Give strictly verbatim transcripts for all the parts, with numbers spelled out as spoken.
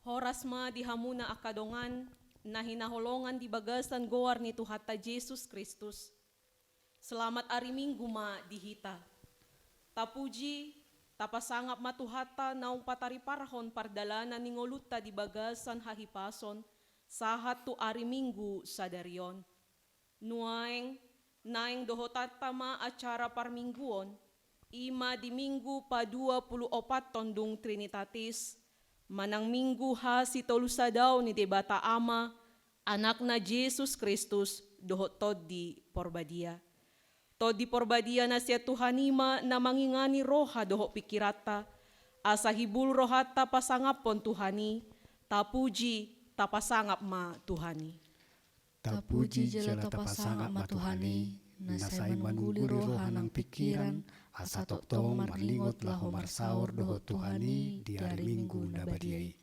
Horas ma di hamuna angka dongan na hinaholongan di bagasan goar ni Tuhanta Jesus Kristus. Selamat ari Minggu ma di hita. Tapuji, tapasangap ma Tuhanta naung patariparhon pardalanan ni ngolunta di bagasan hahipason, sahat tu ari Minggu sadari on. Nuaeng, naeng dohotanta ma acara parmingguon, i ma di Minggu paduapuluopathon dung Trinitatis, manang Minggu hasitolusadaon ni Debata Ama, Anakna Jesus Kristus, dohot Tondi Porbadia. Tondi Porbadia na sian Tuhan i ma na mangingani roha dohot pingkiranta, asa hibul rohanta pasangaphon Tuhan i. Tapuji, tapasangap ma Tuhan i. Tapuji jala tapasangap ma Tuhan i, na sai manungguli roha nang pingkiran, asa tongtong marningot laho marsaor dohot Tuhan i di ari Minggu na badia i.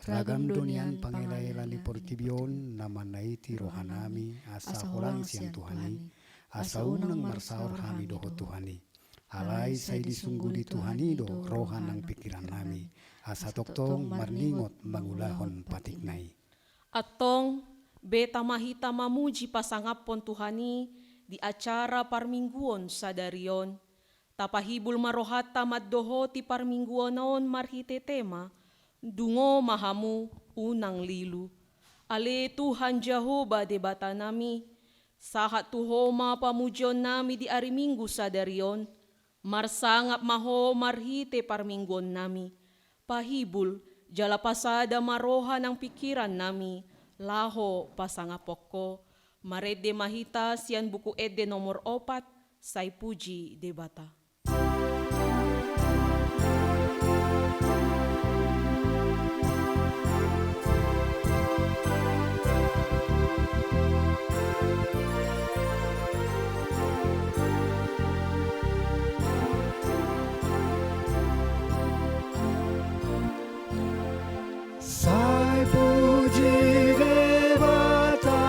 Ragam do nian pangelaela ni portibi on na mannaiti rohanami asa holang sian Tuhan i, asa unang marsaor hami dohot Tuhan i. Alai sai disungguli Tuhan i do roha nang pingkirannami, asa tongtong marningot mangulahon patikna i. Antong, beta ma hita mamuji pasangaphon Tuhan i di acara parmingguon sadari on. Tapahibul ma rohanta mandohoti parmingguon on marhite tema, Dungo ma hamu, unang lilu. Ale Tuhan Jahowa Debatanami, sahat tu Ho ma pamujionnami di ari Minggu sadari on. Marsangap ma Ho marhite parmingguonnami. Pahibul jala pasada ma roha nang pingkirannami laho pasangaphon Ho. Marende ma hita sian Buku Ende nomor opat. Sai puji Debata. Sai puji Debata,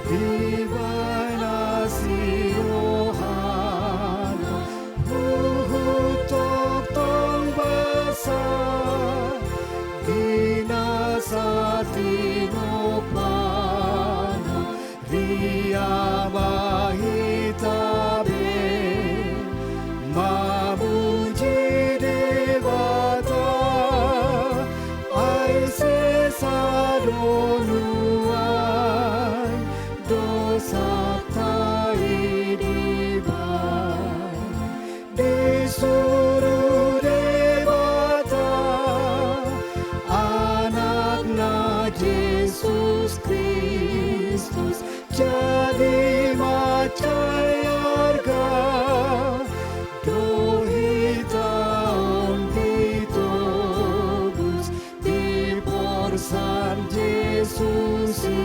dibahen asi rohana, huhut tongtong basa, di na satinomparna. Ria ma hita be mamuji Debata, ai sesa do nuaeng dosanta i dibahen. Disuru Debata Anakna Jesus Kristus, jadi mansai arga do hita on ditobus. Diporsan Jesus i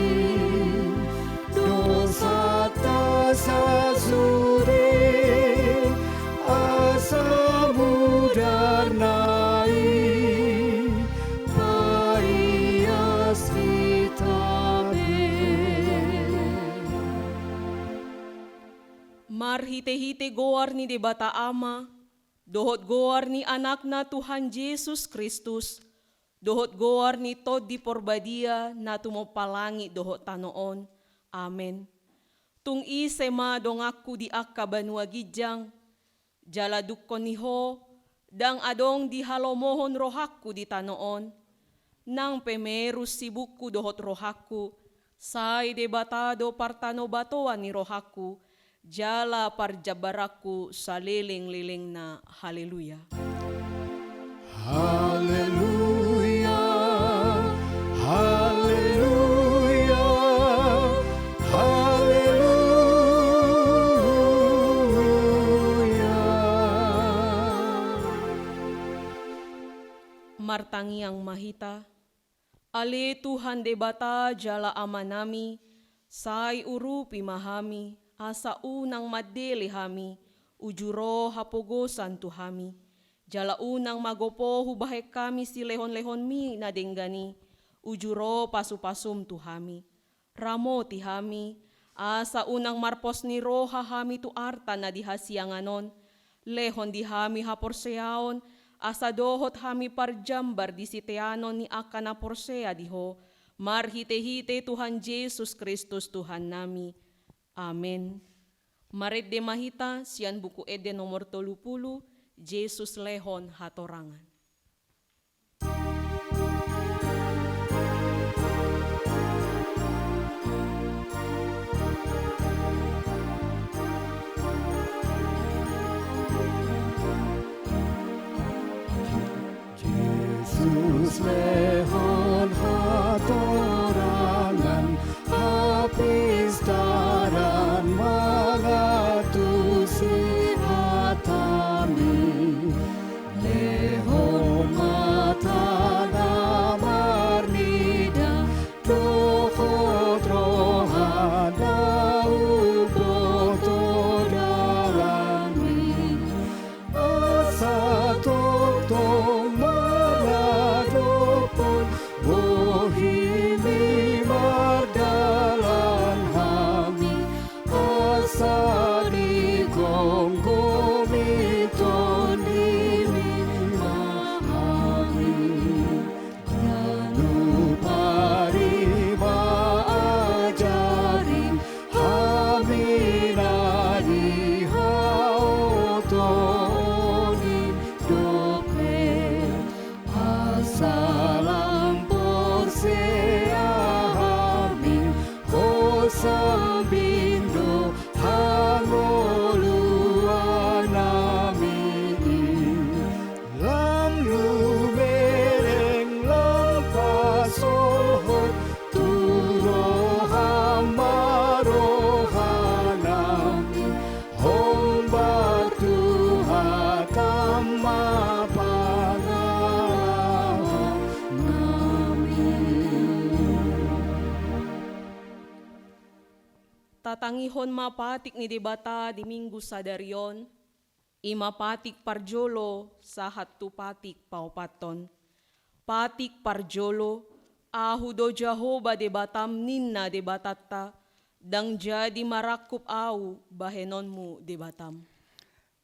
dosanta sasude, asa mudarna i paias hita be. Marhitehite goar ni Debata Ama, dohot goar ni Anakna Tuhan Jesus Kristus, dohot goar ni Tondi Porbadia na tumompa langit dohot tano on. Amen. Tung ise ma donganku di angka banua ginjang, jala dungkon ni Ho, ndang adong dihalomohon rohangku di tano on, nang pe merus sibukku dohot rohangku, sai Debata do partanobatoan ni rohangku, jala parjambaranku salelenglelengna. Haleluya. Haleluya, haleluya, haleluya. Martangiang ma hita. Ale Tuhan Debata jala Amanami, sai urupi ma hami, asa unang mandele hami, uju ro hapogosan tu hami. Jala unang magopo hubahen hami silehonlehonmi na denggan i, uju ro pasupasum tu hami. Ramoti hami, asa unang marpos ni roha hami tu arta na di hasiangan on, lehon di hami haporseaon, asa dohot hami parjambar di siteanon ni angka na porsea di Ho, marhitehite Tuhan Jesus Kristus Tuhannami. Amen. Marende ma hita sian Buku Ende nomor tolu pulu, Jesus lehon hatorangan. Jesus lehon hatorangan, hapistaran mangantusi hatami. Lehon mata na marnida, dohot roha na umboto dalanmi. Asa tongtong maradophon bohimi mardalan hami, asa digomgomi Tondimi ma hami. Ganup ari ma ajari hami na di haotoon i dope, asa lam porsea hami, hosambing do hangoluannami i. Lam lumereng lam pasohot tu roham ma rohanami, hombar tu hatam ma pangalamanami. Tatangihon ma patik ni Debata di Minggu sadari on, i ma patik parjolo sahat tu patik paopathon. Patik parjolo, Ahu do Jahowa Debatam, ninna Debatanta, ndang jadi marangkup Ahu bahenonmu Debatam.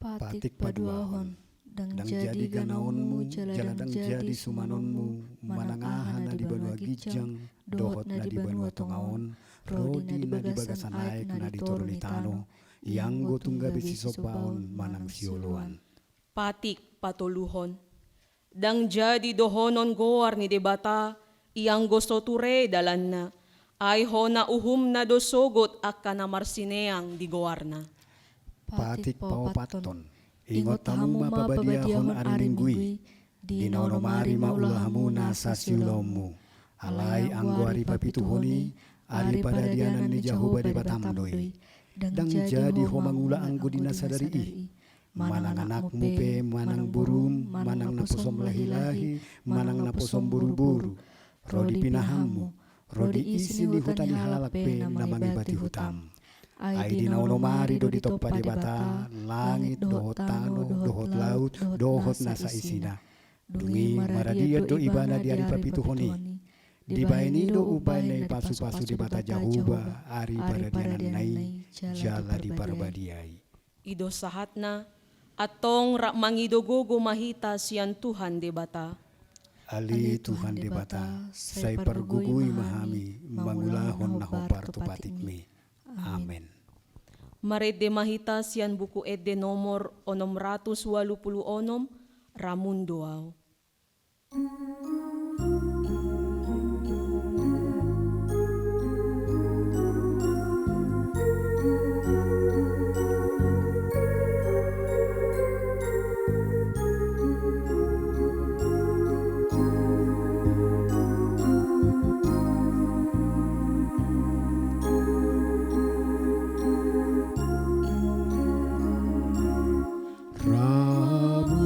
Patik paduahon, ndang jadi ganaonmu jala ndang jadi sumanonmu manang aha na di banua ginjang dohot na di banua tonga on, ro di na di bagasan aek na di toru ni tano, ianggo tung gabe sisombaon manang sioloan. Patik patoluhon, ndang jadi dohonon goar ni Debata ianggo so ture dalanna, ai hona uhumna do sogot angka na marsineang di goarna. Patik paopathon, ingot hamu ma pabadiahon ari Minggu i, di na onom ari ma ulahamuna sasiulaonmu. Alai anggo ari papituhon i, ari paradianan ni Jahowa Debatam do i. Ndang jadi ho mangula anggo di na sadari i, manang anakmu pe, manang borum, manang naposom lahilahi, manang naposom boruboru, ro di pinahanmu, ro di isi ni huta ni halak pe na mangibati hutam. Ai di na onom ari do ditompa Debata langit dohot tano dohot laut dohot na saisina. Dung i maradiat do ibana di ari papituhon i. Dibaen i do umbaen na dipasupasu Debata Jahowa ari paradiananna i jala diparbadiai. I do sahatna. Antong rap mangido gogo ma hita sian Tuhan Debata. Ale Tuhan Debata, sai pargogoi ma hami mangulahon na hombar tu patikmi. Amen. Marende ma hita sian Buku Ende nomor onom ratus ualu pulu onom, Ramun do Ahu. Ramun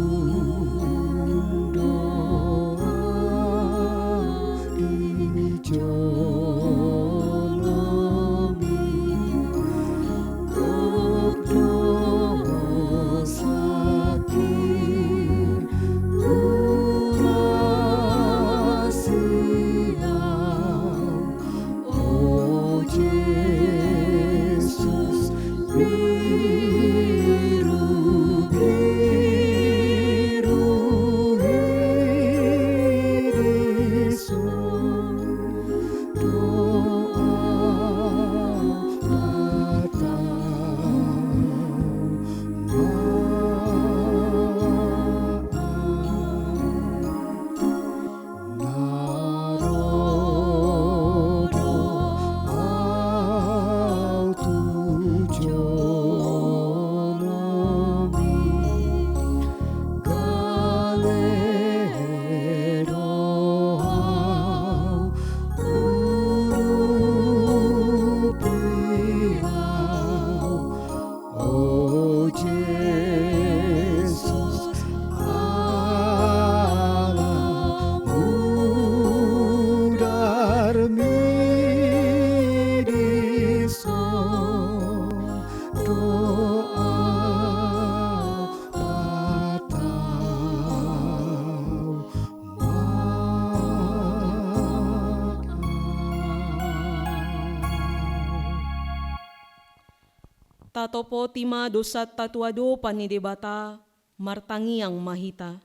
Tatopoti ma dosanta tu adopan ni Debata, martangiang ma hita.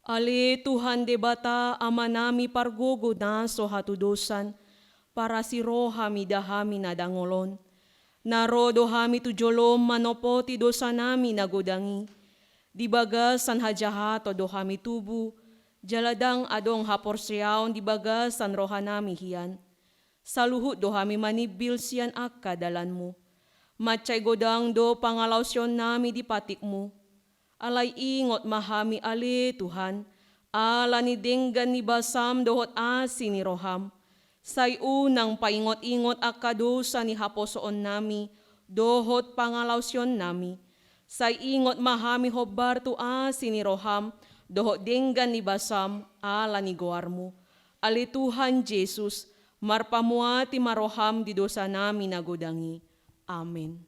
Ale Tuhan Debata, Amanami pargogo na so hatudosan, parasi roha mida hami na dangol on. Na ro do hami tu jolom manopoti dosanami na godang i, di bagasan hajahaton do hami tubu, jala ndang adong haporseaon di bagasan rohanami hian. Saluhut do hami manimbil sian angka dalanmu. Mansai godang do pangalaosionnami di patikmu. Alai ingot ma hami ale Tuhan, ala ni denggan ni basam dohot asi ni roham. Sai unang paingot-ingot angka dosa ni haposoonnami, dohot pangalaosionnami. Sai ingot ma hami hombar tu asi ni roham, dohot denggan ni basam, ala ni goarmu. Ale Tuhan Jesus, marpamuati ma roham di dosanami na godang i. Amen.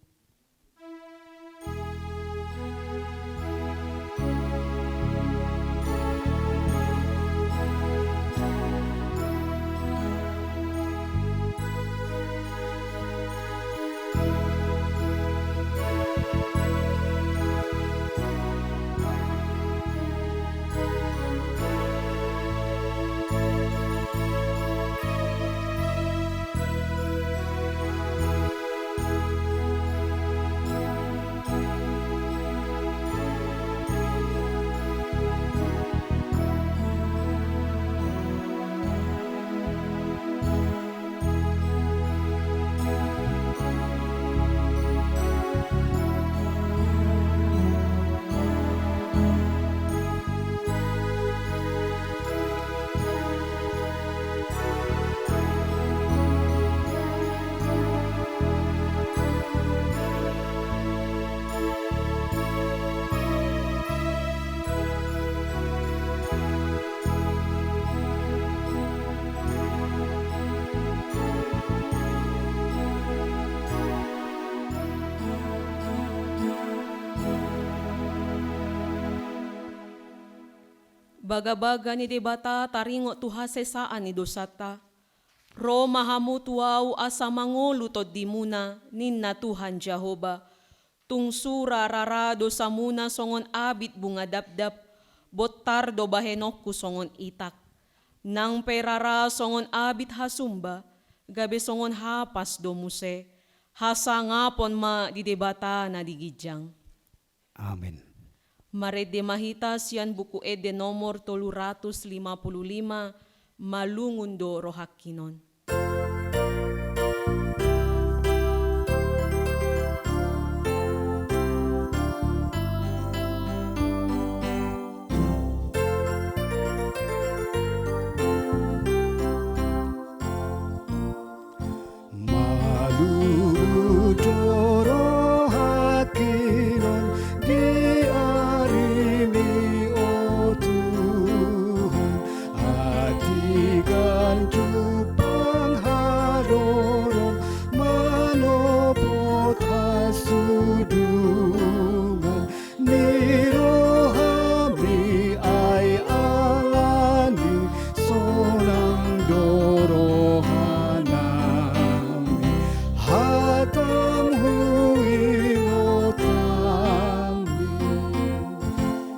Bagabaga ni Debata taringot tu hasesaan ni dosanta. Ro ma hamu tu Ahu asa mangolu tondimuna, ninna Tuhan Jahowa. Tung sura rara dosamuna songon abit bunga dapdap, bontar do bahenonku songon itak. Nang pe rara songon abit hasumba, gabe songon hapas do muse. Hasangapon ma di Debata na di ginjang. Amen. Marende ma hita sian Buku Ende nomor tolu ratus lima puluh lima, Malungun do rohangkin on. Malungun do rohangkin on di arimi, o Tuhan, atik an jumpang harorom manopot hasudungan ni rohami, ai ala ni i sonang do rohanami hatam huingot hami.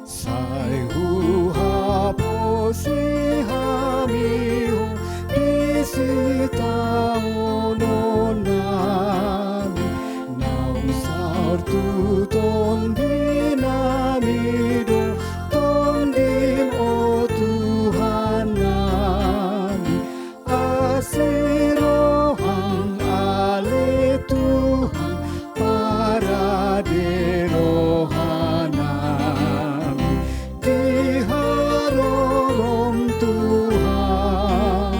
Sai huhaposi hami ho di sitaononnami, naung saor tu tondinami do tondim, o Tuhannami. Asi roham ale Tuhan, parade rohanami di harorom Tuhan.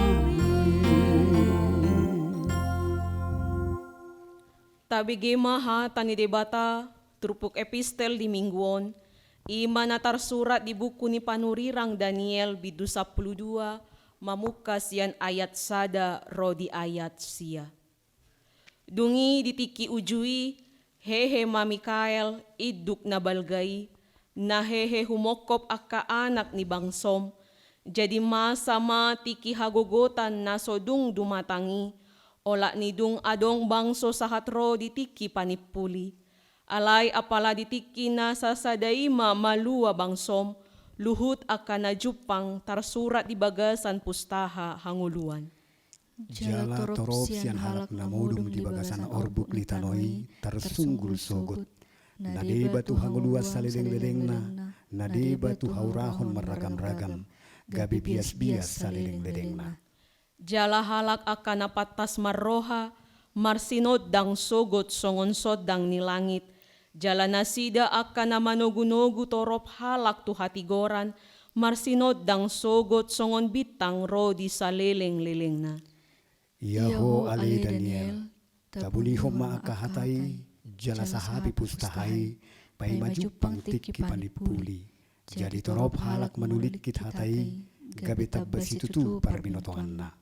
Tabege ma hata ni Debata, turpuk epistel di minggu on, i ma na tarsurat di buku ni panurirang Daniel bindu sampulu dua, mamungka sian ayat sada ro di ayat sia. Dung i di tingki uju i, hehe ma Mikael, induk na balga i, na hehe humongkop angka anak ni bangsom. Jadi masa ma tingki hagogotan na so dung dumatang i, olat ni dung adong bangso sahat ro di tingki panimpuli. Alai apala di tingki na sasada i ma malua bangsom, luhut angka na jumpang tarsurat di bagasan pustaha hangoluan. Jala torop sian halak na modom di bagasan orbuk ni tano i tarsunggul sogot. Na deba tu hangoluan saleleng-lelengna, na deba tu haurahon marragam-ragam, gabe bias-bias saleleng-lelengna. Jala halak angka na pantas marroha, marsinondang sogot songon sondang ni langit, jala nasida angka na manogu-nogu torop halak tu hatigoran, marsinondang sogot songon bintang ro di saleleng-lelengna. Ia ho ale Daniel, tabunihon ma angka hata i, jala sahapi pustaha i, paima jumpang tingki panimpuli. Jadi torop halak manulingkit hata i, gabe tamba situtu parbinotoanna.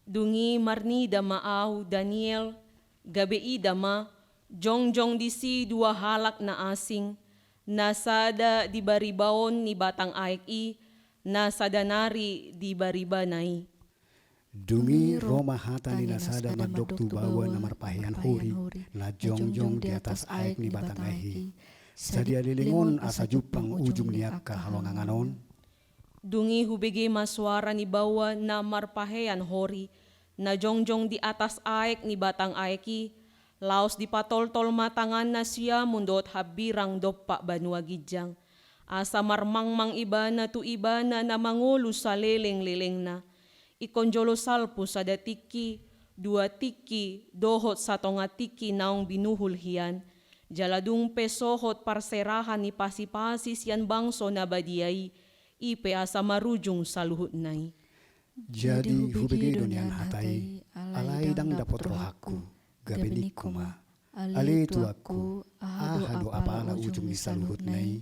Dung i marnida ma ahu Daniel, gabe ida ma, jongjong disi dua halak na asing, na sada di baribaon ni batang aek i, na sada nari di baribana i. Dung i ro ma hata ni na sada mandok tu baoa na marpahean hori, na jongjong di atas aek ni batang aek i: Sadia leleng on asa jumpang ujung ni angka halongangan on? Dung i hubege ma soara ni baoa na marpahean hori, na jongjong di atas aek ni batang aek i, laos dipatoltol ma tanganna siamun dohot hambirang dompak banua ginjang, asa marmangmang ibana tu ibana na mangolu saleleng-lelengna. Ingkon jolo salpu sada tingki, dua tingki, dohot satonga tingki naung binuhul hian, jala dung pe sohot parserahan ni pasi-pasi sian bangso na badia i, i pe asa marujung saluhutna i. Jadi hubege do nian hata i, alai ndang dapot rohangku, gabe ningku ma: Ale tuanku, aha do apala ujung ni saluhutna i?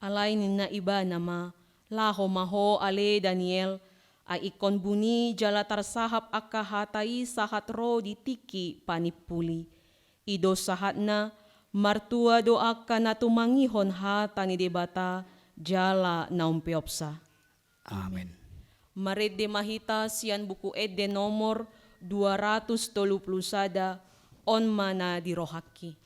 Alai ninna ibana ma: Laho ma ho ale Daniel, ai ingkon buni jala tarsahap angka hata i sahat ro di tingki panimpuli. I do sahatna, martua do angka na tumangihon hata ni Debata jala na umpeopsa. Amen. Marende ma hita sian Buku Ende nomor dua ratus tolu pulu sada, on ma na di rohangki.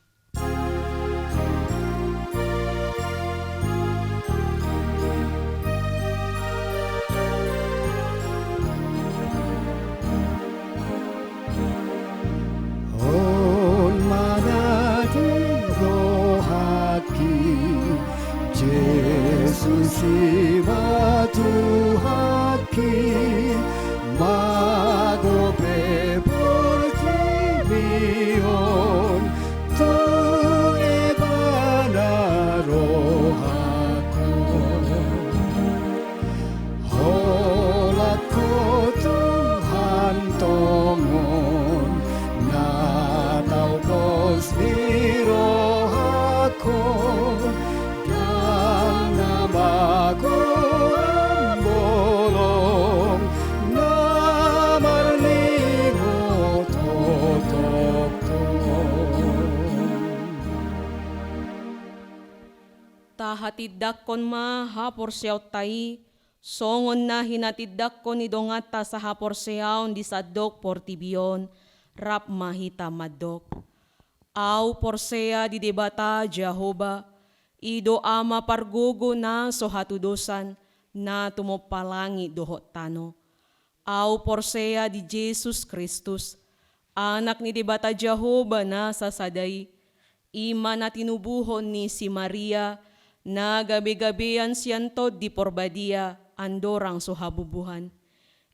On ma na di rohangki, Jesus i ma Tuhanki, mago pe portibi on, tu Ibana rohangku. Holan Ho Tuhan tongon, na tau pos ni rohangku, ndang na mago ambolong, na marningot Ho tongtong. Tahatindangkon ma haporseaonta i, songon na hinatindangkon ni donganta sahaporseaon di sandok portibi on. Rap ma hita mandok: Ahu porsea di Debata Jahowa, i do Ama pargogo na so hatudosan, na tumompa langit dohot tano. Ahu porsea di Jesus Kristus, Anak ni Debata Jahowa na sasada i, i ma na tinubuhon ni si Maria, na gabe-gabean sian Tondi Porbadia, andorang so habubuhan.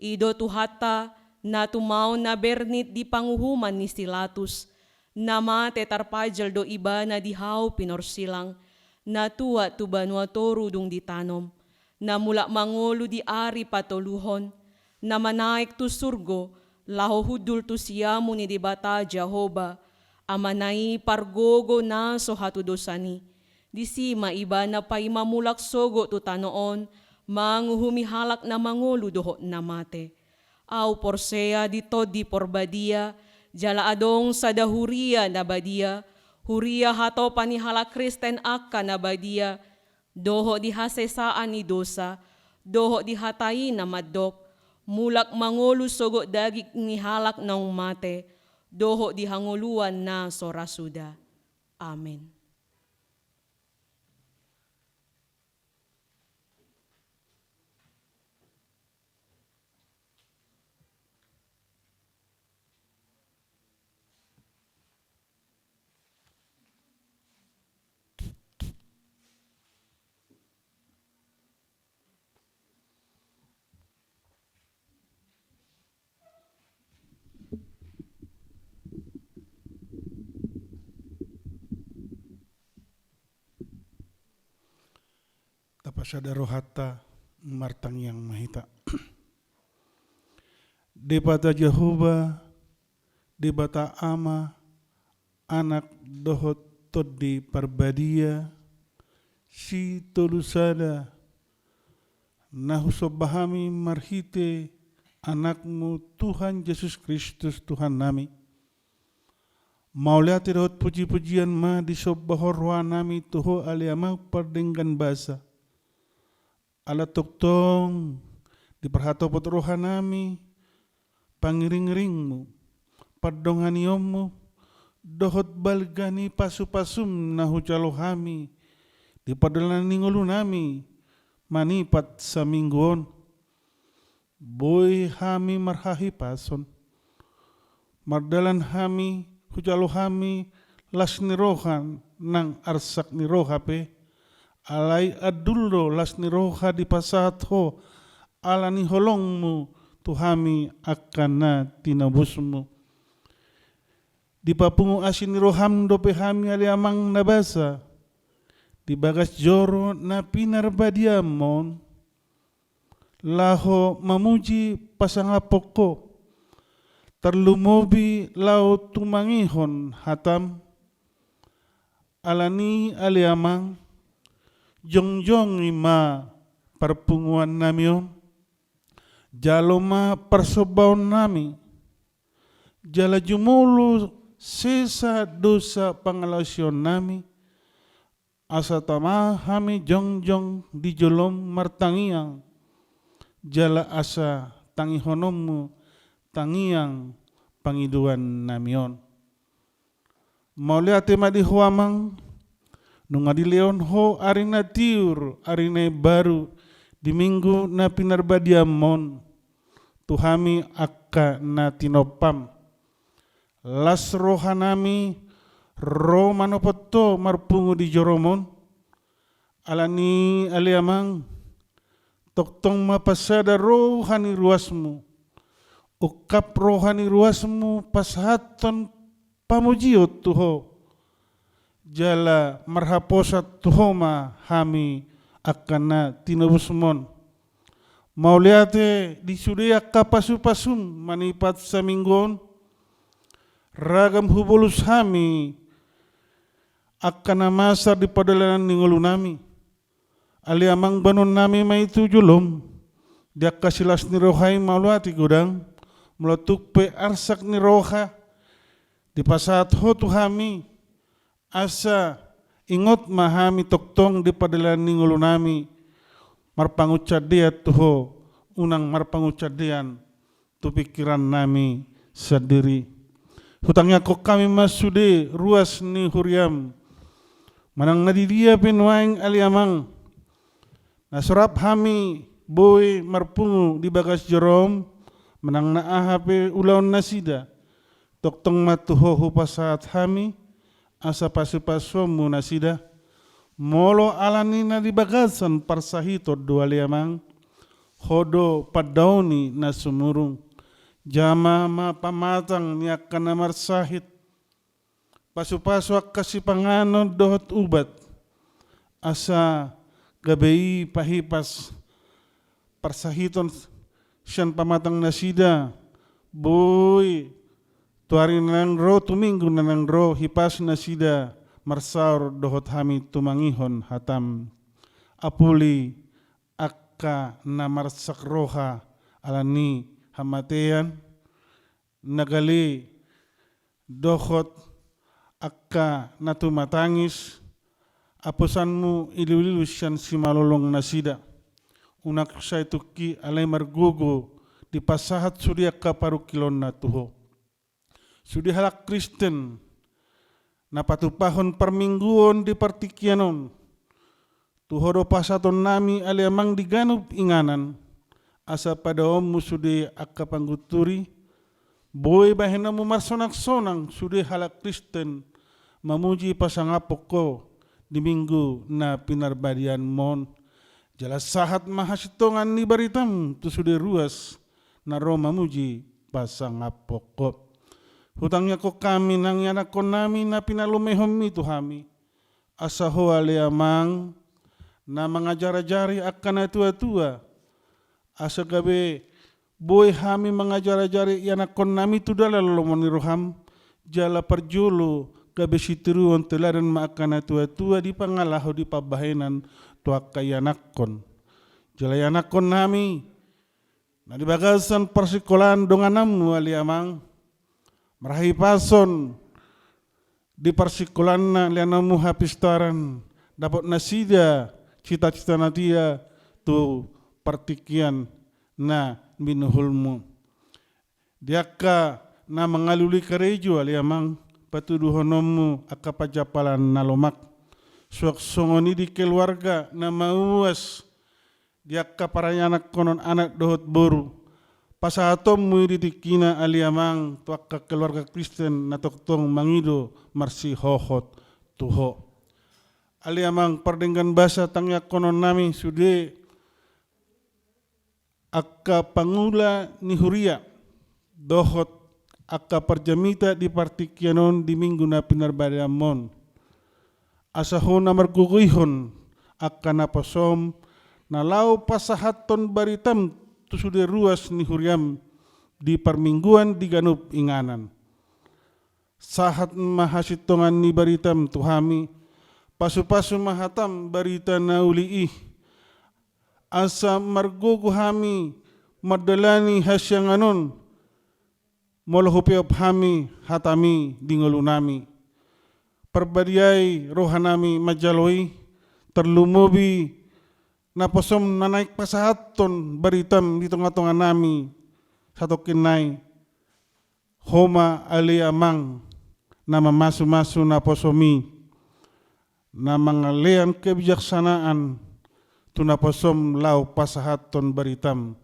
I do Tuhanta, na tumaon na bernit di panguhuman ni si Latus, na mate tarpajal do Ibana di hau pinorsilang, na tuat tu banua toru dung ditanom, na mulak mangolu di ari patoluhon, na manaek tu surgo, laho hundul tu siamun ni Debata Jahowa, Amana i pargogo na so hatudosan i. Disi ma Ibana paima mulak sogot tu tano on, manguhumi halak na mangolu dohot na mate. Ahu porsea di Tondi Porbadia, jala adong sada huria na badia, huria hatopan ni halak Kristen angka na badia, dohot di hasesaan ni dosa, dohot di hata i na mandok, mulak mangolu sogot daging ni halak naung mate, dohot di hangoluan na so ra suda. Amen. Sada rohanta, martangiang ma hita. Debata Jahowa, Debata Ama, Anak dohot Tondi Parbadia, Sitolu Sada, na husomba hami marhite Anakmu Tuhan Jesus Kristus Tuhannami. Mauliate dohot pujipujian ma disombahon rohanami tu Ho ale Amang pardenggan basa. Ala tongtong diparhatopot rohanami pangiringiringmu, pandonganionmu, dohot balga ni pasupasum na hujalo hami di pardalanan ni ngolunami manipat saminggu on. Boi hami marhahipason. Mardalan hami, hujalo hami las ni roha nang arsak ni roha pe. Alai andul do las ni roha dipasahat Ho ala ni holongmu tu hami angka na tinobusmu. Dipapungu asi ni roham dope hami ale Amang na basa di bagas joro na pinarbadiamon, laho mamuji pasangaphon Ho, tarlumobi laho tumangihon hatam. Alani ale Amang, jongjongi ma parpunguannami on, jalo ma parsombaonnami, jala jumolo sesa dosa pangalaosionnami, asa tama hami jongjong di jolom martangiang, jala asa tangihononmu tangiang pangidoannami on. Mauliate ma di Ho Amang, nunga dilehon Ho ari na tiur, ari na imbaru, di minggu na pinarbadiamon, tu hami angka na tinompam. Las rohanami ro manopot Ho marpungu di joromon. Alani ale Amang, tongtong ma pasada roha ni ruasmu, ungkap roha ni ruasmu pasahathon pamujion tu Ho, jala marhaposan tu Ho ma hami angka na tinobusmon. Mauliate di sude angka pasupasum manipat saminggu on, ragam hubolus hami angka na masa di pardalanan ni ngolunami. Ale Amang, boanonnami ma i tu jolom, di angka silas ni roha i mauliate godang, molo tung pe arsak ni roha dipasahat Ho tu hami, asa ingot ma hami tongtong di pardalanan ni ngolunami, marpangunsandean tu Ho, unang marpangunsandean tu pingkirannami sandiri. Hutangiangkon hami ma sude ruas ni huriam, manang na di dia pe nuaeng ale Amang, na so rap hami boi marpungu di bagas jorom, manang na aha pe ulaon nasida, tongtong ma tu Ho hupasahat hami, asa pasupasuonmu nasida. Molo alani na di bagasan parsahiton do ale Amang, Ho do pandaoni na sumurung. Jama ma pamatang ni angka na marsahit, pasupasu angka sipanganon dohot ubat, asa gabe i pahipas parsahiton sian pamatang nasida, boi tu ari na naeng ro, tu minggu na naeng ro, hipas nasida marsaor dohot hami tumangihon hatam. Apuli angka na marsak roha alani hamatean, na gale dohot angka na tumatangis, aposanmu iliuliu sian simalolong nasida. Unang sai tungki alai margogo dipasahat sude angka parungkilonna tu Ho. Sude halak Kristen na patupahon parmingguon di partingkian on, tu Ho do pasahatonnami ale Amang di ganup inganan, asa padaonmu sude angka panggunturi, boi bahenonmu marsonangsonang sude halak Kristen mamuji pasangaphon Ho di minggu na pinarbadianmon. Jala sahat ma hasintongan ni baritam tu sude ruas na ro mamuji pasangaphon Ho. Hutangiangkon hami nang ianakkonnami na pinalumehonmi tu hami, asa Ho ale Amang na mangajarajari angka na tuatua, asa gabe boi hami mangajarajari ianakkonnami tu dalan lomo ni roham, jala parjolo gabe sitiruon teladan ma angka na tuatua di pangalaho di pambahenan tu angka ianakkon. Jala ianakkonnami na di bagasan parsikolaan dongananmu ale Amang, marhahipason di parsikolanna leanonmu hapistaran, dapot nasida cita-cita na tia tu partingkian na binuhulmu. Di angka na mangalului karejo ale Amang, patuduhononmu angka panjampalan na lomak. Suang songon i di keluarga na mauas, di angka paraianakkonon anak dohot boru, pasahatonmu i di tingkina ale Amang tu angka keluarga Kristen na tongtong mangido marsihohot tu ho. Ale Amang, pardenggan basa tangiangkononnami sude angka pangula ni huria dohot angka parjamita di partingkian on di minggu na pinarbadianmon. Asa ho na margogoihon angka naposom na laho pasahathon baritam tu sude ruas ni huriam di parmingguan di ganup inganan. Sahat ma hasintongan ni baritam tu hami, pasupasu ma hatam barita na uli i, asa margogo hami mandalani hasiangan on, molo hupeop hami hatami di ngolunami. Parbadiai rohanami manjalo i, tarlumobi naposom na naeng pasahathon baritam di tongatonganami satongkin nai. Ho ma ale Amang na mamasumasu naposom i, na mangalean kebijaksanaan tu naposom laho pasahathon baritam.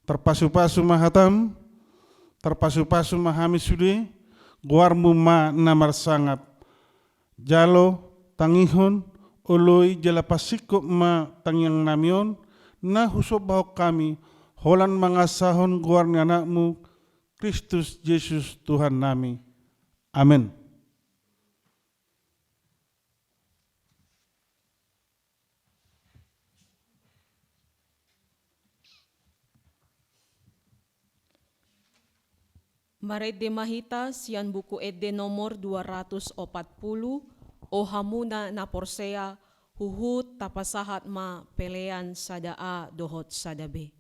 Tarpasupasu ma hatam, tarpasupasu ma hami sude, goarmu ma na marsangap. Jalo, tangihon, oloi jala pasingkop ma tangiangnami on, na husombahon hami, holan mangasahon goar ni Anakmu, Kristus Jesus Tuhannami. Amen. Marende ma hita sian Buku Ende nomor dua ratus opat puluh, O hamuna na porsea, huhut tapasahat ma pelean sada A dohot sada B.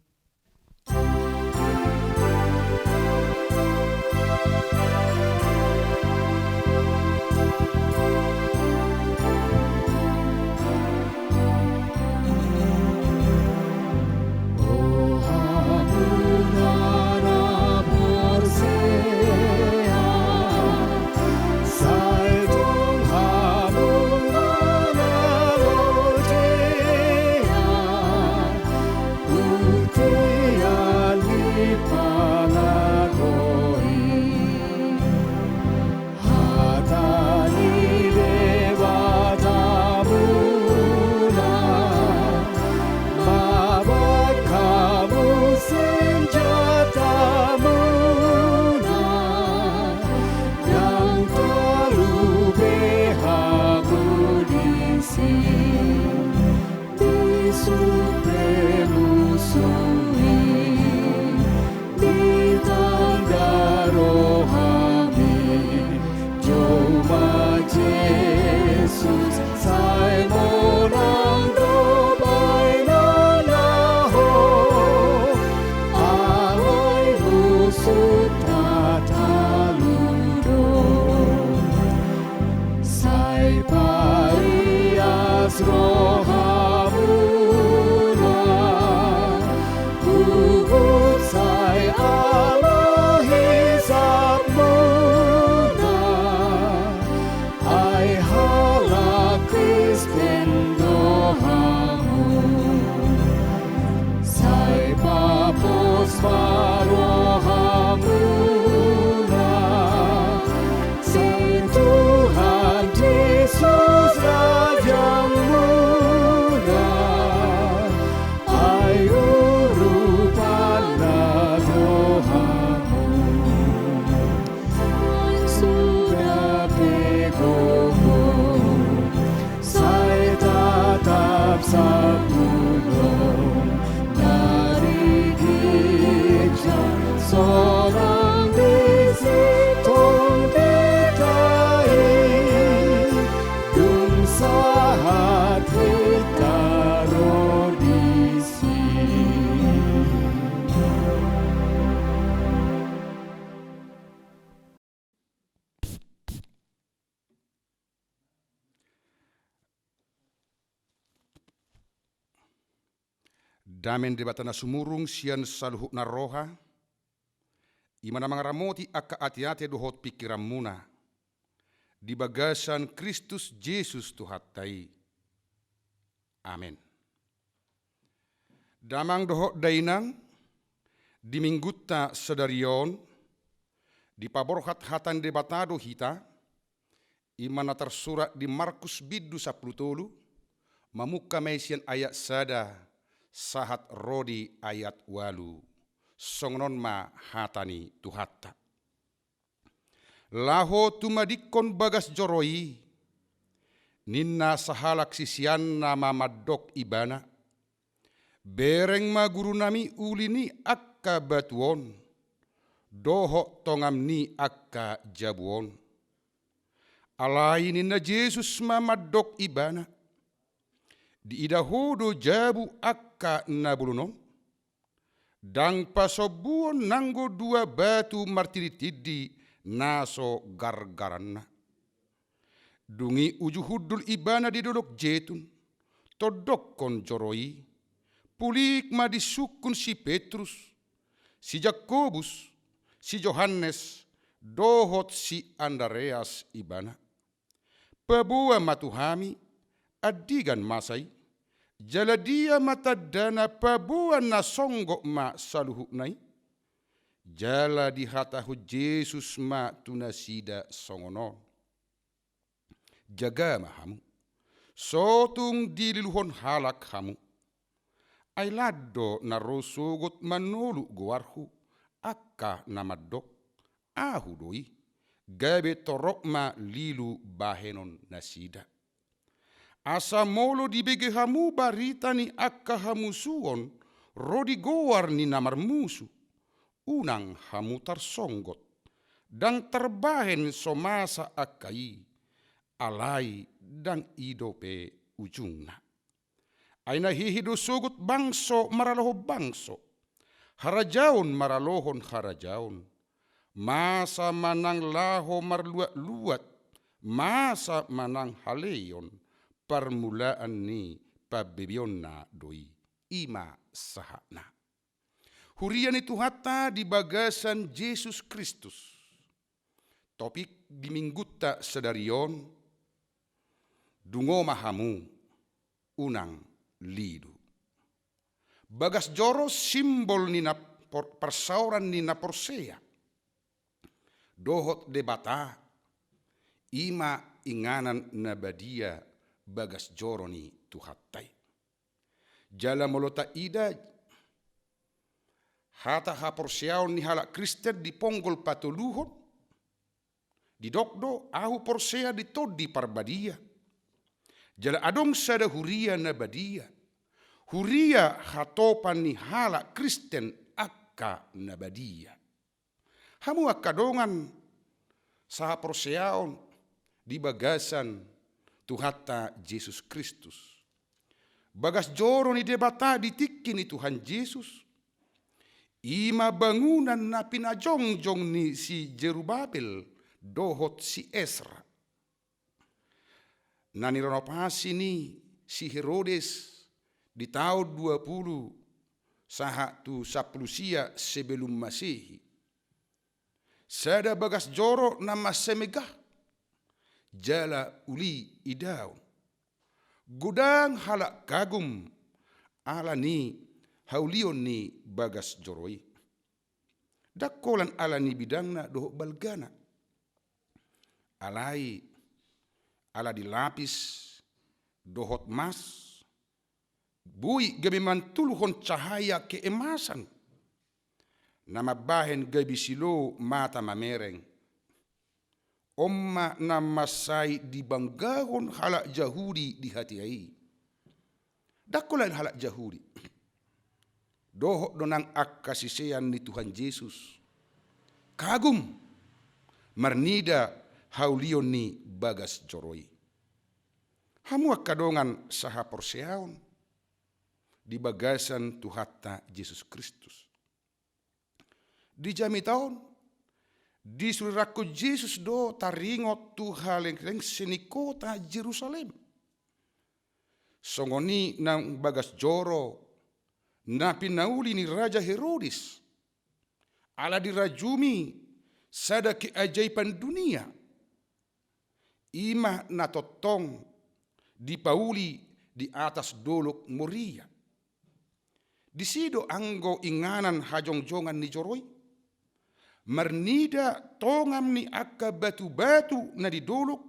Dame ni Debata na sumurung sian saluhut na roha, i ma na mangaramoti angka ateate dohot pingkiranmuna di bagasan Kristus Jesus Tuhanta i. Amen. Damang dohot dainang, di Minggunta sadari on, dipaborhat hata ni Debata do hita, i ma na tarsurat di Markus bindu sampulu tolu, mamungka ma i sian ayat sada sahat ro di ayat ualu. Songon on ma hata ni Tuhanta. Laho tumadingkon bagas joro i, ninna sahalak siseanna ma mandok Ibana: Bereng ma Gurunami uli ni angka batu on dohot tongam ni angka jabu on. Alai ninna Jesus ma mandok ibana: Diida ho do jabu angka na bolon on? Ndang pasombuon nanggo dua batu martinditindi na so gargaranna. Dung i uju hundul ibana di Dolok Jetun, tondokkon joro i, pulik ma disungkun si Petrus, si Jakobus, si Johannes, dohot si Andareas ibana. Paboa ma tu hami, andigan masa i, jala dia ma tandana paboa na songgop ma saluhutna i? Jala dihatahon Jesus ma tu nasida songon on: Jaga ma hamu, so tung dililuhon halak hamu. Ai lan do na ro sogot manolu goarhu, angka na mandok: Ahu do i, gabe torop ma lilu bahenon nasida. Asa molo dibege hamu barita ni angka hamusuon ro di goar ni na marmusu, unang hamu tarsonggot, ndang tarbahen so masa angka i, alai ndang i dope ujungna. Ai na hehe do sogot bangso maralohon bangso, harajaon maralohon harajaon, masa ma nang laho marluat-luat, masa ma nang haleion, parmulaan ni pambebeonna do i. I ma sahatna. Huria ni Tuhanta di bagasan Jesus Kristus. Topik di Minggunta sadari on: Dungo ma hamu, unang lilu. Bagas joro simbol ni na por-, parsaoran ni na porsea dohot Debata, i ma inganan na badia bagas joro ni Tuhanta i. Jala molo taida hata haporseaon ni halak Kristen di ponggol patoluhon, didok do: Ahu porsea di Tondi Parbadia. Jala adong sada huria na badia, huria hatopan ni halak Kristen angka na badia. Hamu angka dongan sahaporseaon di bagasan Tuhanta Jesus Kristus. Bagas joro ni Debata di tingki ni Tuhan Jesus, i ma bangunan na pinajongjong ni si Jerubabel dohot si Esra. Na nirenovasi ni si Herodes di taon dua pulu sahat tu sampulu sia sebelum Masehi. Sada bagas joro na mansai megah, jala uli idaon. Godang halak kagum ala ni haulion ni bagas joro i. Ndang holan ala ni bidangna dohot balgana, alai ala dilapis dohot mas, boi gabe mantulhon cahaya keemasan, na mambahen gabe silou mata mamereng. On ma na mansai dibanggahon halak Jahudi di hatiha i. Ndang holan halak Jahudi, dohot do nang angka sisean ni Tuhan Jesus kagum marnida haulion ni bagas joro i. Hamu angka dongan sahaporseaon di bagasan Tuhanta Jesus Kristus. Di jamita on, disulirangkon Jesus do taringot tu halelenglengse ni kota Jerusalem. Songon i nang bagas joro na pinauli ni Raja Herodes, ala dirajumi sada keajaiban dunia, i ma na tongtong dipauli di atas Dolok Moria. Disi do anggo inganan hajongjongan ni joro i. Marnida tongam ni angka batubatu na di dolok,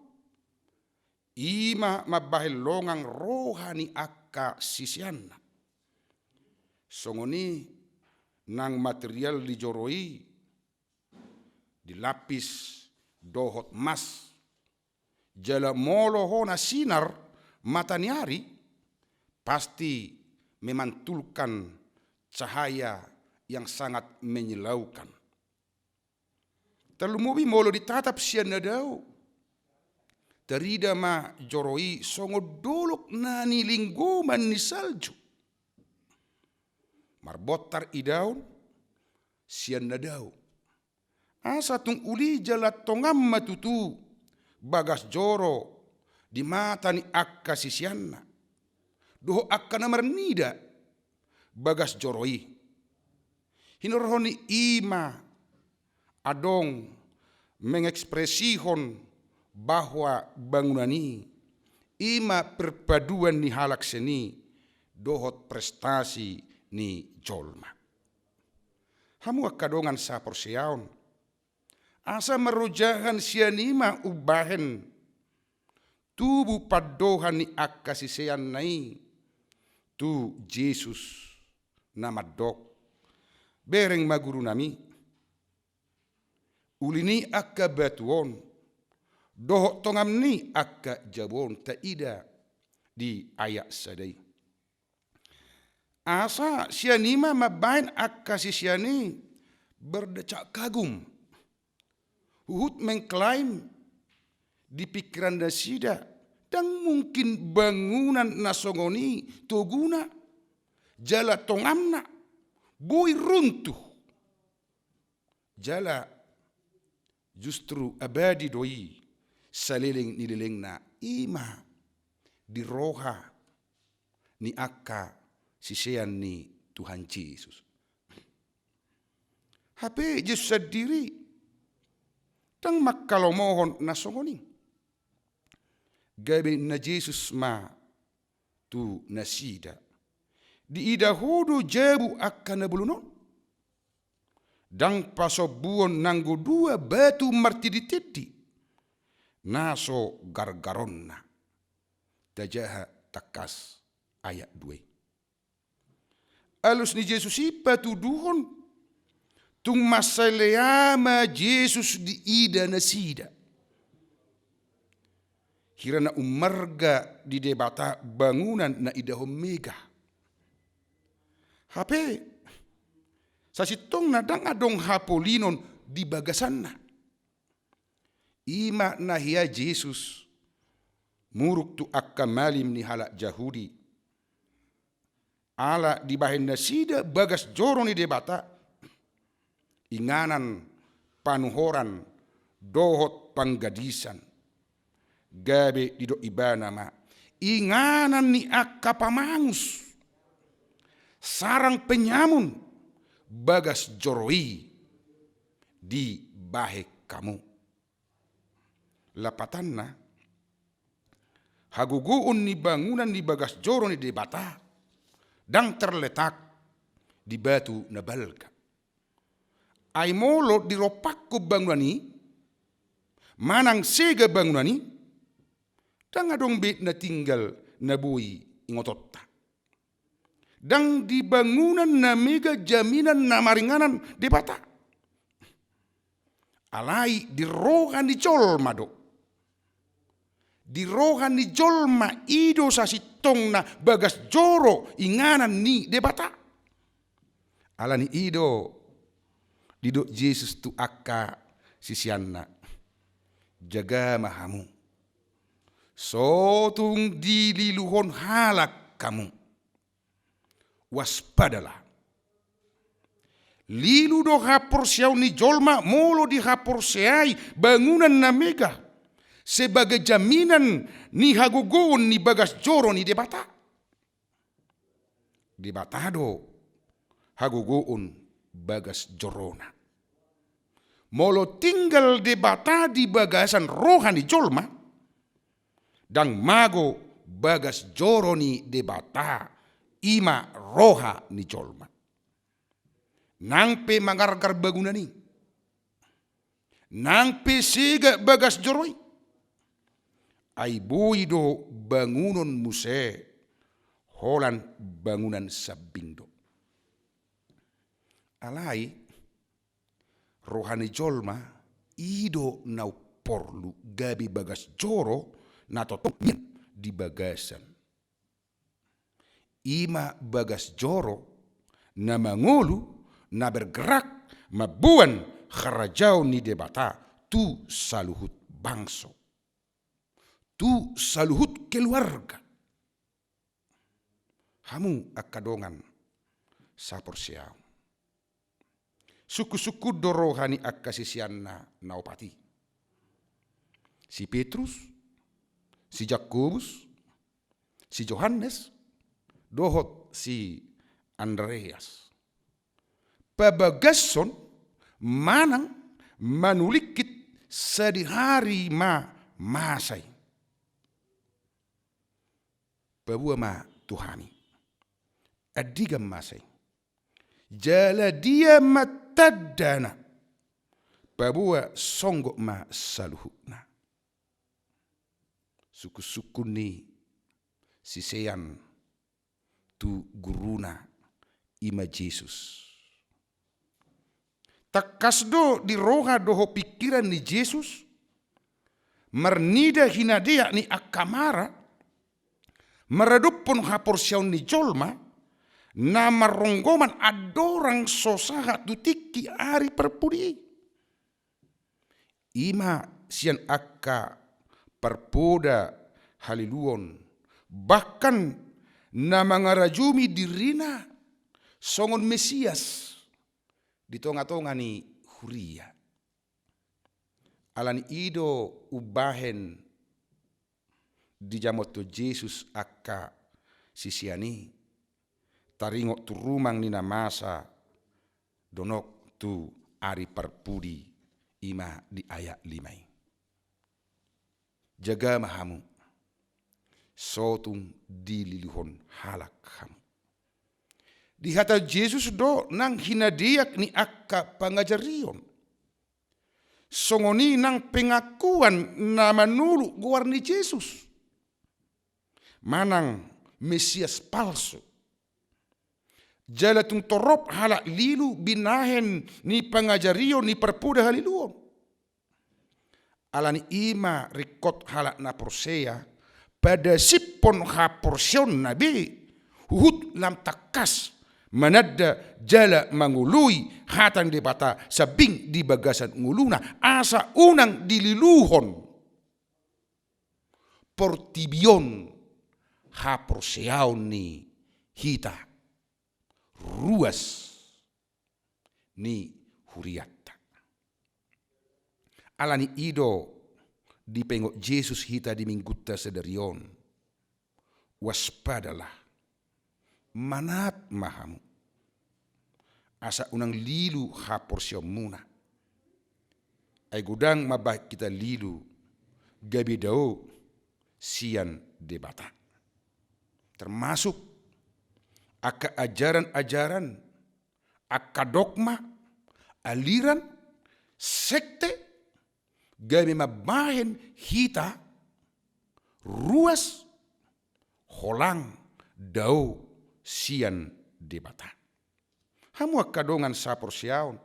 i ma mambahen longang roha ni angka siseanna. Songon i nang material di joro i, dilapis dohot mas. Jala molo hona sinar mata ni ari, pasti memantulkan cahaya yang sangat menyilaukan. Tarlumobi molo ditatap sian na dao, tarida ma joro i songon dolok na nilinggoman ni salju. Marbontar idaon sian na dao. Asa tung uli jala tongam ma tutu bagas joro di mata ni angka siseanna dohot angka na marnida bagas joro i. Hinorhon ni i ma adong mengekspresihon bahwa bangunan i, i ma perpaduan ni halak sian i dohot prestasi ni jolma. Hamu angka dongan saporseaon, asa marojahan sian i ma umbahen tubu pandohan ni angka siseanna i tu Jesus na mandok: Bereng ma gurunami, uli ni angka batu on dohot tongam ni angka jabu on, taida di ayat sada i. Asa sian i ma mambahen angka sisean i berdecak kagum, huhut mengklaim di pingkiran nasida: Ndang mungkin bangunan na songon i toguna jala tongamna boi runtuh jala justru abadi do i saleleng ni lelengna. I ma di roha ni angka sisean ni Tuhan Jesus. Hape Jesus sandiri ndang manghalomohon na songon i. Gabe ninna Jesus ma tu nasida: Diida ho do jabu angka na bolon on? Ndang pasombuon nanggo dua batu martinditindi na so gargaronna. Tajaha tangkas ayat dua i. Alus ni Jesus i patuduhon, tung mansai lea ma Jesus diida nasida. Hira na ummarga di Debata bangunan na idahon mega. Hape sasintongna ndang adong hapolinon di bagasanna. I ma na hea Jesus muruk tu angka malim ni halak Jahudi. Ala dibahen nasida bagas joro ni Debata, inganan panuhoran dohot panggadisan. Gabe didok ibana ma: Inganan ni angka pamangus, sarang penyamun, bagas joro i dibahen hamu. Lapatanna, hagogoon ni bangunan ni bagas joro ni Debata ndang terletak di batu na balga. Ai molo dirompakkon bangunan i manang sega bangunan i, ndang adong be na tinggal na boi ingotonta. Ndang di bangunan na mega jaminan na maringanan Debata. Alai di roha ni jolma do. Di roha ni jolma i do sasintongna bagas joro inganan ni Debata. Ala ni i do didok Jesus tu angka siseanna: Jaga ma hamu. So tung dililuhon halak hamu. Waspadalah. Lilu do haporseaon ni jolma molo dihaporseai bangunan na mega sebagai jaminan ni hagogoon ni bagas joro ni Debata. Debata do hagogoon bagas jorona. Molo tinggal Debata di bagasan roha ni jolma, ndang mago bagas joro ni Debata, i ma roha ni jolma. Nang pe mangargar bangunan i, nang pe sega bagas joro i, ai boi do bangunon muse, holan bangunan sambing do. Alai roha ni jolma i do na umporlu gabe bagas joro na tongtong mian di bagasan. I ma bagas joro na mangolu, na bergerak mamboan harajaon ni Debata tu saluhut bangso, tu saluhut keluarga. Hamu angka dongan saporseaon, sungkun-sungkun do roha ni angka siseanna na opat i: si Petrus, si Jakobus, si Johannes, dohot si Andreas. Pabagashon manang manulingkit sadihari ma masa i. Paboa ma tu hami, andigan masa i, jala dia ma tandana? Paboa songgop ma saluhutna. Sungkun-sungkun ni sisean tu guruna, i ma Jesus. Tangkas do di roha dohot pingkiran ni Jesus marnida hinadeak ni angka mara maradophon haporseaon ni jolma na marronggoman andorang so sahat tu tingki ari parpudi i. I ma sian angka parpoda haliluon, bahkan na mangarajumi dirina songon Mesias di tonga-tonga ni huria. Alani i do umbahen dijamothon Jesus angka sisean i, taringot tu rumang ni na masa donok tu ari parpudi, i ma di ayat lima i. Jaga ma hamu, so tung dililuhon halak hamu. Dihatahon Jesus do nang hinadeak ni angka pangajarion. Songon i nang pengakuan na manoluk goar ni Jesus manang Mesias palsu. Jala tung torop halak lilu binahen ni pangajarion ni parpoda haliluon. Alani i ma ringkot halak na porsea padasiphon haporseaonna be, huhut lam tangkas mananda jala mangoloi hata ni Debata sambing di bagasan ngoluna, asa unang dililuhon portibi on haporseaon ni hita, ruas ni hurianta. Alani i do dipaingot Jesus hita di Minggunta sadari on: Waspadalah, manat ma hamu, asa unang lilu haporseaonmuna. Ai godang mambahen hita lilu gabe dao sian Debata. Termasuk angka ajaran-ajaran, angka dogma, aliran, sekte, gabe mambahen hita ruas, holang, dao sian Debata. Hamu angka dongan saporseaon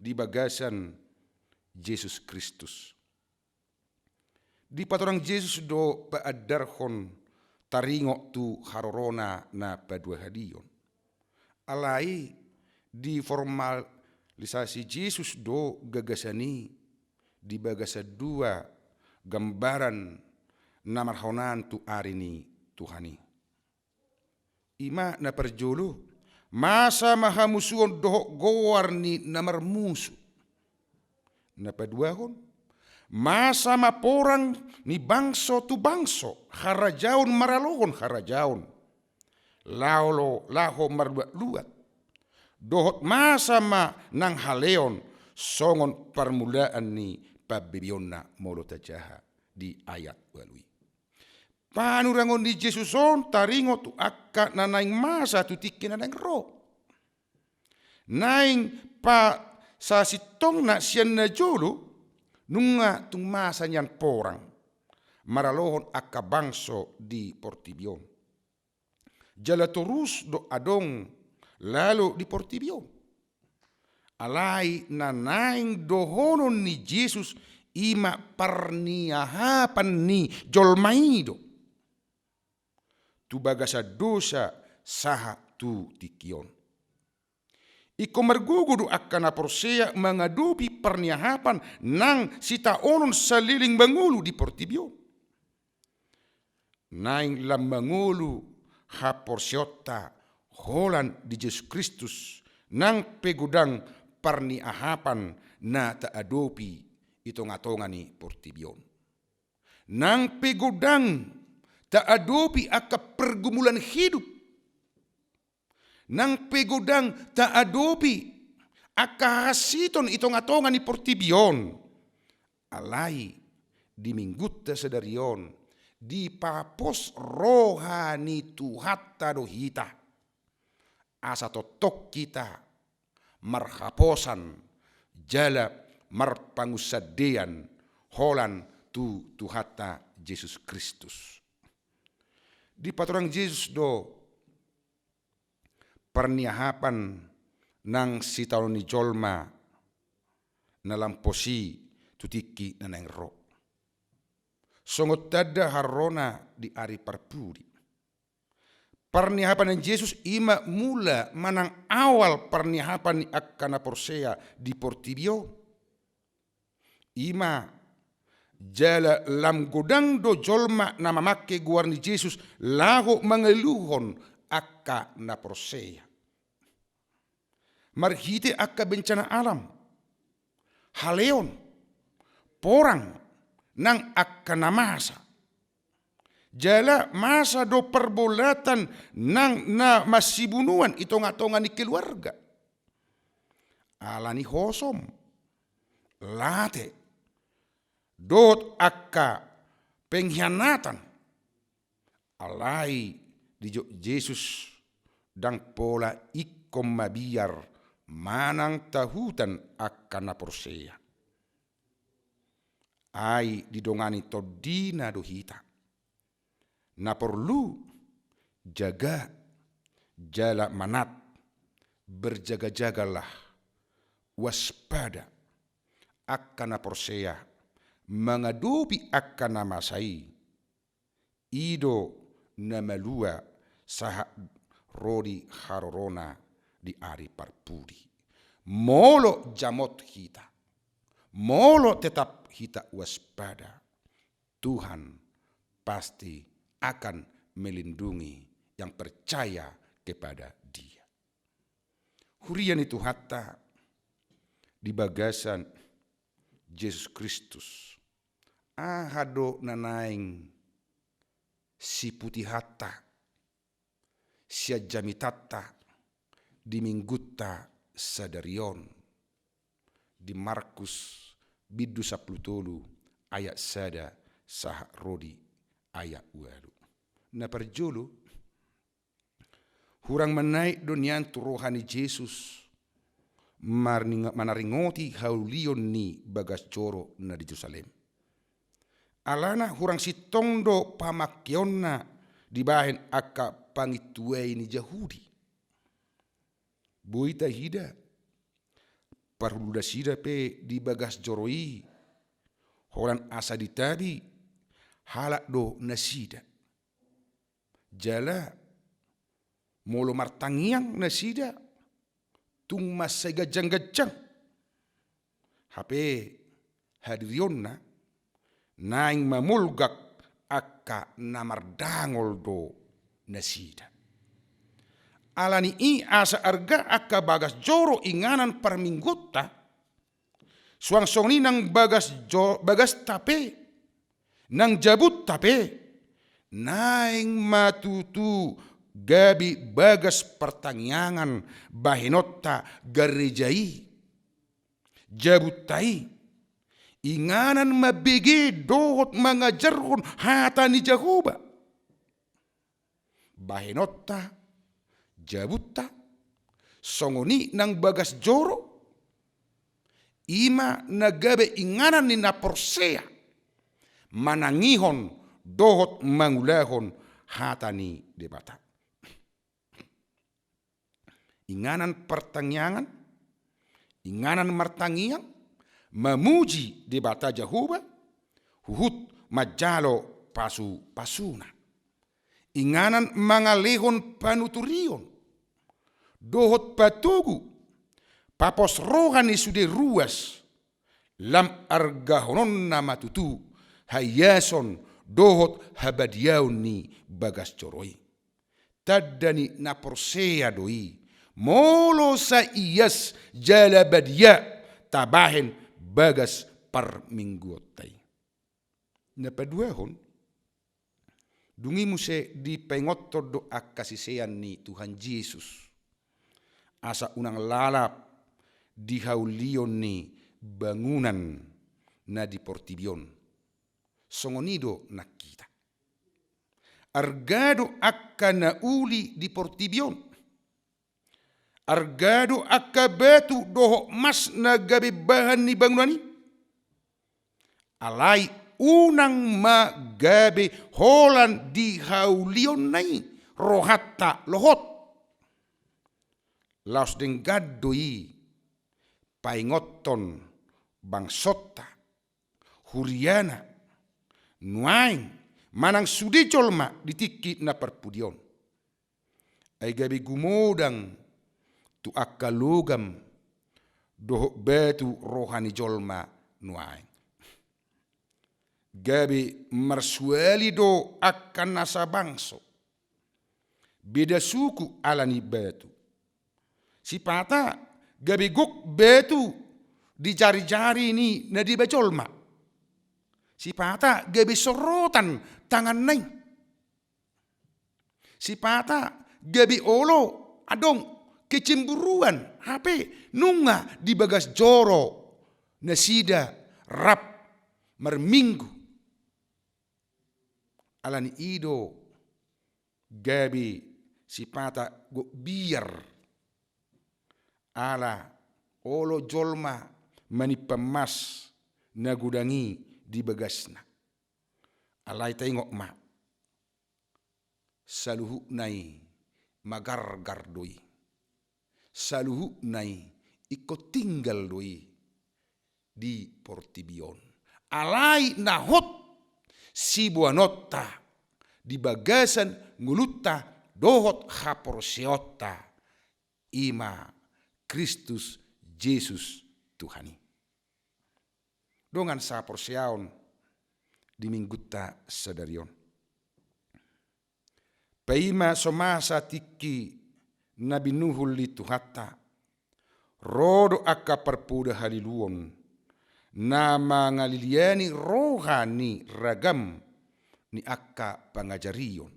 di bagasan Jesus Kristus. Dipatorang Jesus do paandarhon taringot tu harorona na paduahalion. Alai diformalisasi Jesus do gagasan i di bagasan dua gambaran na marhaonaan tu ari ni Tuhan i. I ma na parjolo, masa ma hamusuon dohot goar ni na marmusu. Na paduahon, masa ma porang ni bangso tu bangso, harajaon maralohon harajaon. laho, laho marluat-luat, dohot masa ma nang haleon songon parmulaan ni pambebeonna molo tajaha di ayat ualu i. Panurangon ni Jesus on taringot tu angka na naeng masa tu tingki na naeng ro. Naeng pasasintongna sian na jolo, nunga tung masa nian porang maralohon angka bangso di portibi on. Jala torus do adong lalo di portibi on. Alai na naeng dohonon ni Jesus i ma parniahapan ni jolma i do tu bagasan dosa sahat tu tingki on. Ingkon margogo do angka na porsea mangadopi parniahapan nang sitaonon saleleng mangolu di portibi on. Naeng lam mangolu haporseaonta holan di Jesus Kristus, nang pe godang parniahapan na taadopi i tonga-tonga ni portibi on. Nang pe godang taadopi angka pergumulan hidup, nang pe godang taadopi angka hahansiton i tonga-tonga ni portibi on, alai di minggunta sadari on dipapos roha ni Tuhanta do hita, asa tongtong hita marhaposan jala marpangunsandean holan tu Tuhanta Jesus Kristus. Dipatorang Jesus do parniahapan nang sitaonon ni jolma na lam pos i tu tingki na naeng ro, songon tanda harorona di ari parpudi. Parniahapan ni Jesus i ma mula manang awal parniahapan ni angka na porsea di portibi on. I ma jala lam godang do jolma na mamangke goar ni Jesus laho mangaluhon angka na porsea. Marhite angka bencana alam, haleon, porang, nang angka na masa. Jala masa do parbolatan nang na masibunuan i tonga-tonga ni keluarga. Alani hosom, late, dohot angka pengkhianatan. Alai dijou Jesus ndang pola ingkon mabiar manang tahutan angka na porsea. Ai didongani tondina do hita. Na porlu, jaga, jala manat, berjaga-jagalah, waspada, angka na porsea, mangadopi angka na masa i. I do na malua sahat ro di harorona di ari parpudi. Molo jamot hita, molo tetap hita waspada, Tuhan pasti akan melindungi yang percaya kepada Dia. Huria ni Tuhanta di bagasan Jesus Kristus, aha do na naeng siputihanta, sian jamitanta di minggunta sadari on? Di Markus bindu sampulu tolu ayat sada sahat ro di ayat ualu. Na parjolo, hurang manaek do nian tu roha ni Jesus marning-, manaringoti haulion ni bagas joro na di Jerusalem. Alana hurang sintong do pamangkeonna dibahen angka pangintuai ni Jahudi. Boi taida, parhulu nasida pe di bagas joro i, holan asa ditabi halak do nasida. Jala molo martangiang nasida, tung mansai ganjang-ganjang. Hape hadirionna naeng mamolgak angka na mardangol do nasida. Alani i asa arga angka bagas joro inganan parminggunta, suang songon i nang bagas jo-, bagasta pe, nang jabunta pe, naeng ma tutu gabe bagas partangiangan bahenonta gareja i, jabunta i, inganan mambege dohot mangajarhon hata ni Jahowa. Bahenonta, jabunta, songon i nang bagas joro, i ma na gabe inganan ni na porsea, manangihon dohot mangulahon hata ni Debata. Inganan partangiangan, inganan martangiang, mamuji Debata Jahowa, huhut manjalo pasu-pasuna. Inganan mangalehon panuturion, dohot patogu, papos roha ni sude ruas, lam argahononna ma tutu haiason dohot habadiaon ni bagas joro i. Tanda ni na porsea do i, molo sai ias jala badia tabahen bagas parmingguonta i. Na paduahon, dung i muse dipaingothon do angka sisean ni Tuhan Jesus, asa unang lalap di haulion ni bangunan na di portibi on. Songon i do nang hita. Arga do angka na uli di portibi on. Arga do angka batu dohot mas na gabe bahan ni bangunan i. Alai unang ma gabe holan di haulionna i rohanta lohot. Laos denggan do i paingothon bangsonta, huriana, nuaeng, manang sude jolma di tingki na parpudi on. Ai gabe gumodang tu angka logam dohot batu roha ni jolma nuaeng. Gabe marsuali do angka nasa bangso, beda suku ala ni batu. Sipata gabe gok batu di jari-jari ni na deba jolma. Sipata gabe sorotan tanganna i. Sipata gabe olo adong kecemburuan hape nunga di bagas joro nasida rap marminggu. Ala ni i do gabe sipata gok biar ala olo jolma manimpan mas na godang i di bagasna. Alai taingot ma, saluhutna i magargar do i. Saluhutna i ingkon tinggal do i di portibi on. Alai na hot siboanonta di bagasan ngolunta dohot haporseaonta, i ma Kristus Jesus Tuhan i. Dongan saporseaon di minggunta sadari on. Paima so masa tingki na binuhul ni Tuhanta, ro do angka parpoda haliluon na mangaliliani roha ni ragam ni angka pangajarion.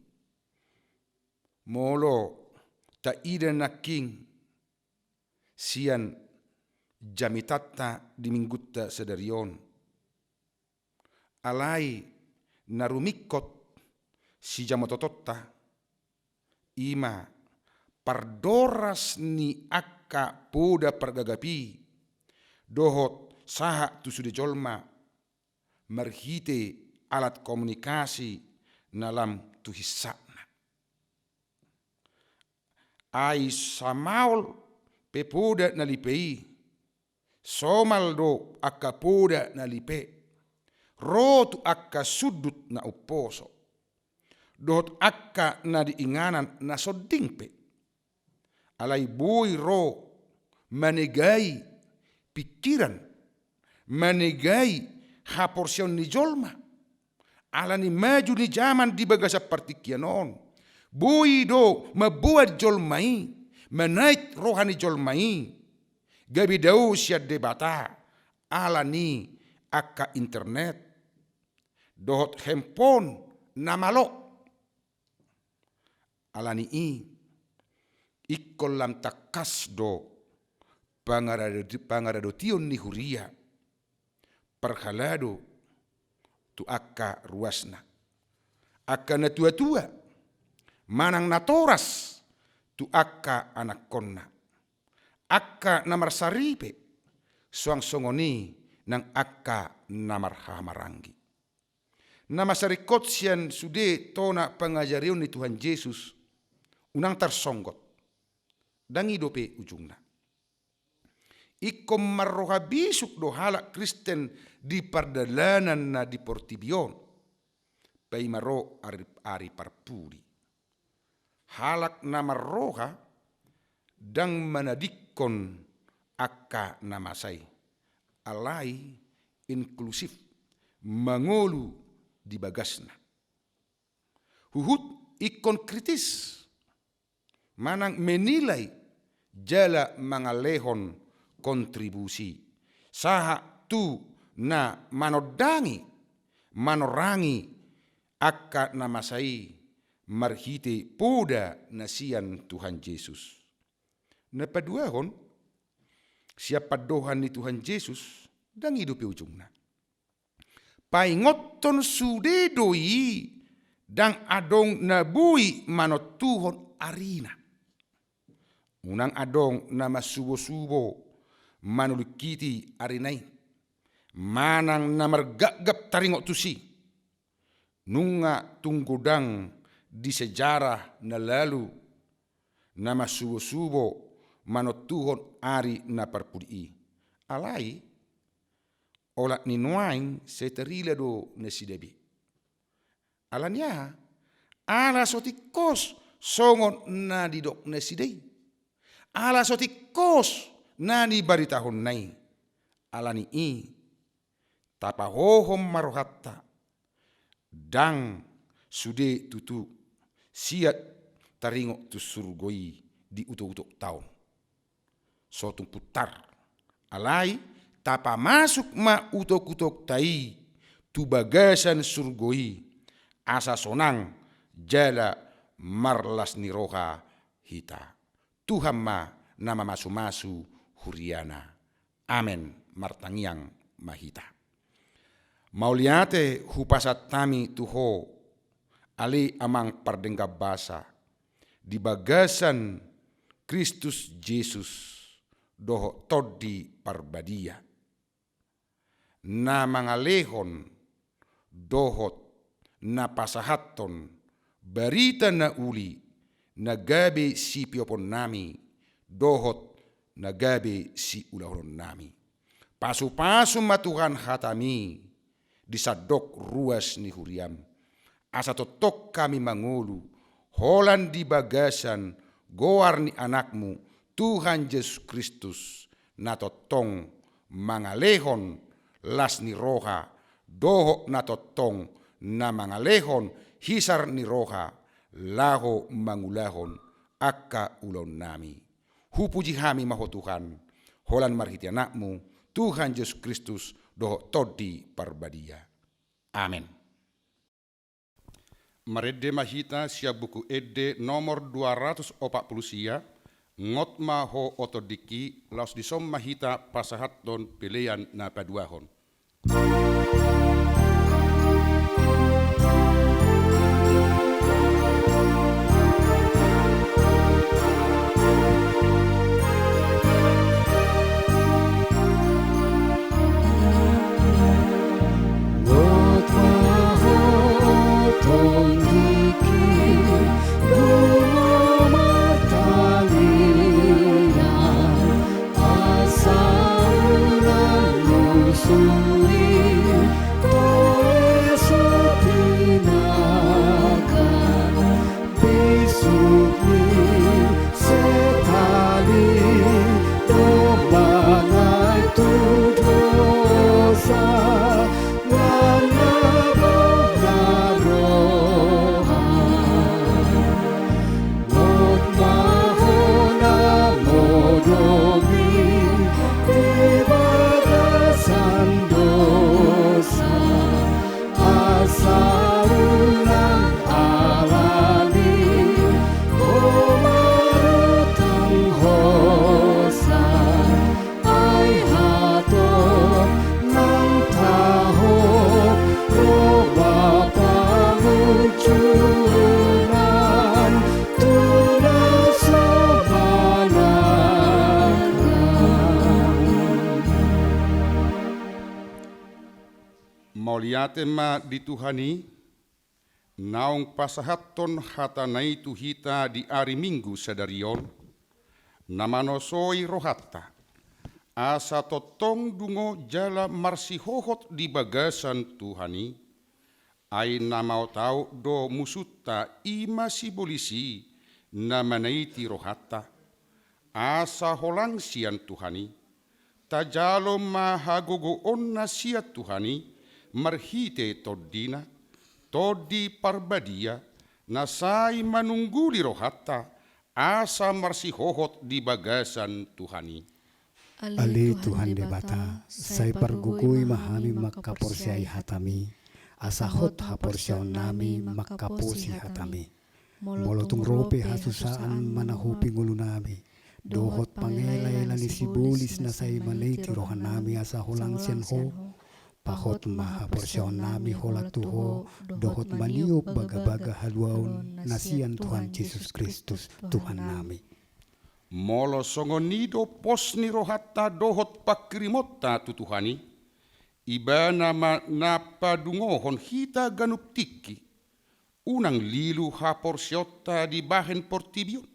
Molo taida nangkin sian jamitanta di minggunta sadari on. Alai na rumingkot sijamatotonta, i ma pardoras ni angka poda pargagapi dohot sahat tu sude jolma marhite alat komunikasi na lam tu hinsatna. Ai samaol pe poda na lipe i, somal do angka poda na lipe ro tu angka sundut na umposo dohot angka na di inganan na sonding pe. Alai boi ro manegai pingkiran, manegai haporseaon ni jolma. Ala ni maju ni jaman di bagasan partingkian on, boi do mamboan jolma i, manait roha ni jolma i, gabe dao sian Debata ala ni angka internet dohot handphone na malo. Ala ni i, ingkon lam tangkas do pangaradoti-, pangaradotion ni huria, parhalado tu angka ruasna, angka na tua-tua, manang natoras tu angka anakkonna, angka na marsaripe, suang songon i nang angka na marhahamaranggi. Na masa ringkot sian sude tona pangajarion ni Tuhan Jesus, unang tarsonggot. Ndang i dope ujungna. Ingkon marroha bisuk do halak Kristen di pardalananna di portibi on, paima ro ari, ari parpudi. Halak na marroha ndang manadingkon angka na masa i, alai inklusif, mangolu di bagasna. Huhut ingkon kritis manang menilai jala mangalehon kontribusi, sahat tu na manondangi, manorangi angka na masa i marhite poda na sian Tuhan Jesus. Na paduahon, sian pandohan ni Tuhan Jesus, ndang i dope ujungna. Paingothon sude do i, ndang adong na boi manontuhon arina. Unang adong na mansubo-subo manulingkiti arina i, manang na margapgap taringot tusi. Nunga tung godang di sejarah na lalu na mansubo-subo manontuhon ari na parpudi i. Alai, olat ni nuaeng sai tarila do nasida be. Ala ni aha? Ala so tingkos songon na nidok nasida i. Ala so tingkos na nibaritahonna i. Ala ni i, tapahohom ma rohanta, ndang sude tutu siat taringot tu surgo i di utok-utokta on. So tung puntar. Alai, tapamasuk ma utok-utokta i tu bagasan surgo i, asa sonang jala marlas ni roha hita. Tuhan ma na mamasu-masu huriana. Amen. Martangiang ma hita. Mauliate hupasahat hami tu Ho, ale Amang pardenggan basa, di bagasan Kristus Jesus dohot Tondi Parbadia, na mangalehon dohot na pasahathon barita na uli, na gabe sipiopoonnami dohot na gabe siulahononnami. Pasu-pasu ma Tuhan hatami di sandok ruas ni huriam, asa tongtong hami mangolu holan di bagasan goar ni Anakmu, Tuhan Jesus Kristus, na tongtong mangalehon las ni roha, dohot na tongtong na mangalehon hisar ni roha, laho mangulahon angka ulaonnami. Hupuji hami ma Ho Tuhan, holan marhite Anakmu, Tuhan Jesus Kristus, dohot Tondi Parbadia. Amen. Marende ma hita sian Buku Ende nomor dua ratus opat pulu sia. Ngot ma ho, o tondingki, laos dison ma hita pasahathon pelean na paduahon. Mauliate ma di Tuhan i, naung pasahathon hatana i tu hita di ari Minggu sadari on, na manosoi rohanta, asa tongtong dungo jala marsihohot di bagasan Tuhan i, ai na maotaot do musunta, i ma sibolis i, na manaiti rohanta, asa holang sian Tuhan i. Tajalo ma hagogoonna sian Tuhan i, marhite TondiNa, Tondi Parbadia, na sai manungguli rohanta, asa marsihohot di bagasan Tuhan i. Ale Tuhan Debata, sai pargogoi ma hami mangkaporseai hataMi, asa hot haporseaonnami mangkaposi hataMi. Molo tung ro pe hasusaan manahopi ngolunami, dohot pangelaela ni sibolis na sai manaiti rohanami asa holang sian Ho, pahot ma haporseaonnami holan tu Ho, dohot maniop bagabaga haluaon na sian Tuhan Jesus Kristus, Tuhannami. Molo songon i do pos ni rohanta dohot pangkirimonta tu Tuhan i, Ibana ma na padungohon hita ganup tingki, unang lilu haporseaonta dibahen portibi on.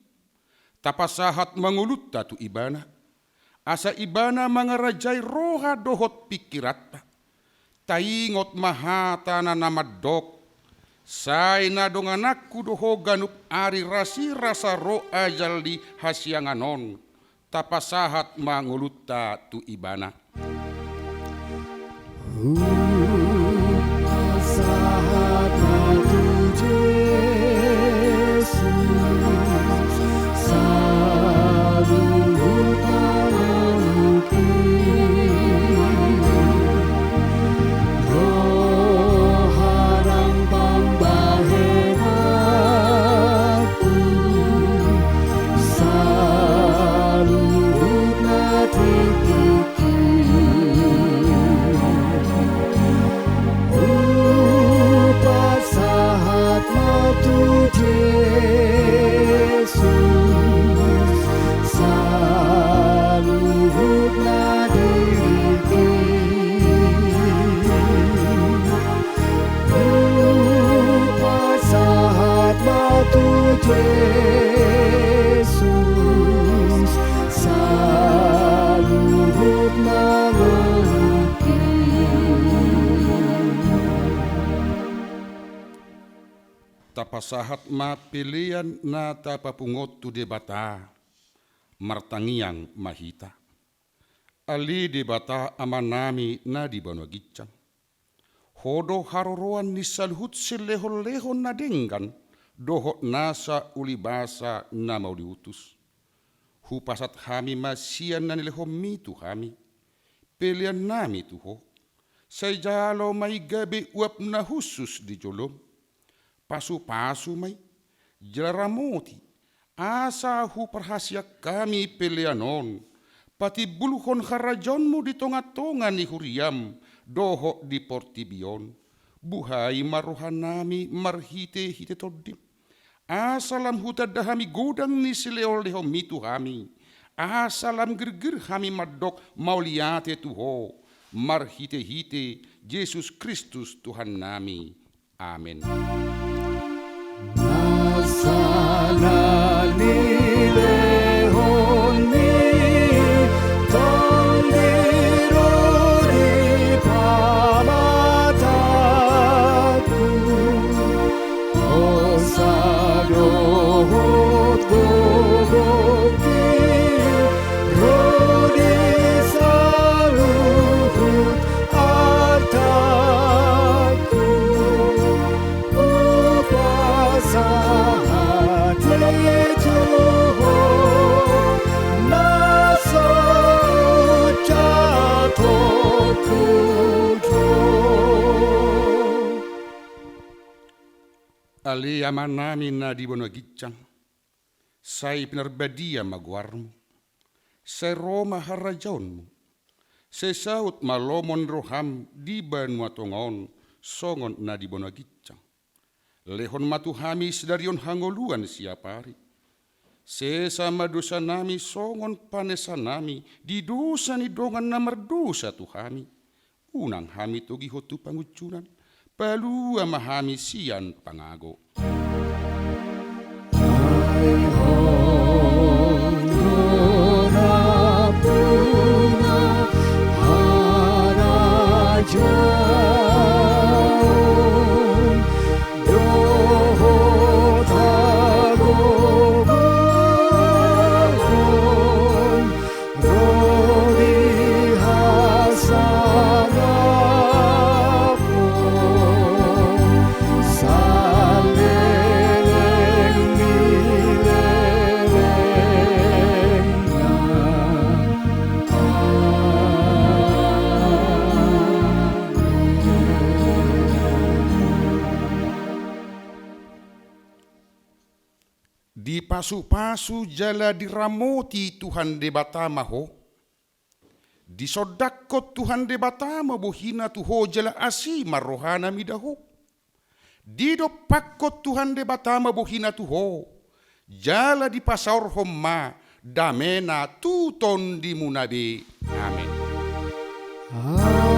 Tapasahat ma ngolunta tu Ibana, asa Ibana mangarajai roha dohot pingkiranta. Taingot ma hatana na mandok: Sai na dongananku do ho ganup ari rasirasa ro ajal di hasiangan on. Tapasahat ma ngolunta tu Ibana. Hupasahat ma tu Jesus saluhut na mangoluhi. Roha nang pambahenanku saluhutna tingki. Hupasahat ma tu Jesus saluhutna diringki. Hupasahat ma tu Jesus saluhutna ngolungki. Tapasahat ma pelean na tapapungu tu Debata. Martangiang ma hita. Ale Debata Amanami na di banua ginjang, Ho do haroroan ni saluhut silehonlehon na denggan dohot nasa ulibasa na mauliutus. Hupasahat hami ma sian na nilehonMi tu hami peleannami tu Ho. Sai jalo ma i gabe uap na hushus di jolom. Pasupasu ma i, jala ramoti, asa huparhaseang hami pelean on patimbulhon harajaonMu di tongatonga ni huriaM dohot di portibi on. Buhai ma rohanami marhitehite TondiM, asa lam hutanda hami godang ni silehonlehonMi tu hami, asa lam girgir hami mandok mauliate tu Ho, marhitehite Jesus Kristus Tuhannami. Amen. Nasa na nilehon ni Tondi do di pamatangku, hosa dohot gogongki ro di saluhut artangku. Hupasahat i tu Ho na so jatokku do. Ale Amanami na di banua ginjang, sai pinarbadia ma goarMu. Sai ro ma harajaonMu. Sai saut ma lomo ni rohaM di banua tonga on songon na di banua ginjang. Lehon ma tu hami sadari on hangoluan siapari. Sesa ma dosanami songon panesanami di dosa ni dongan na mardosa tu hami. unang hami togihon tu pangunjunan, palua ma hami sian pangago. Dipasupasu jala diramoti Tuhan Debata ma ho. Disondangkon Tuhan Debata ma bohina tu ho jala asi ma rohana mida ho. Didompakkon Tuhan Debata ma bohina tu ho, jala dipasaorhon ma damena tu tondimuna be. Amen.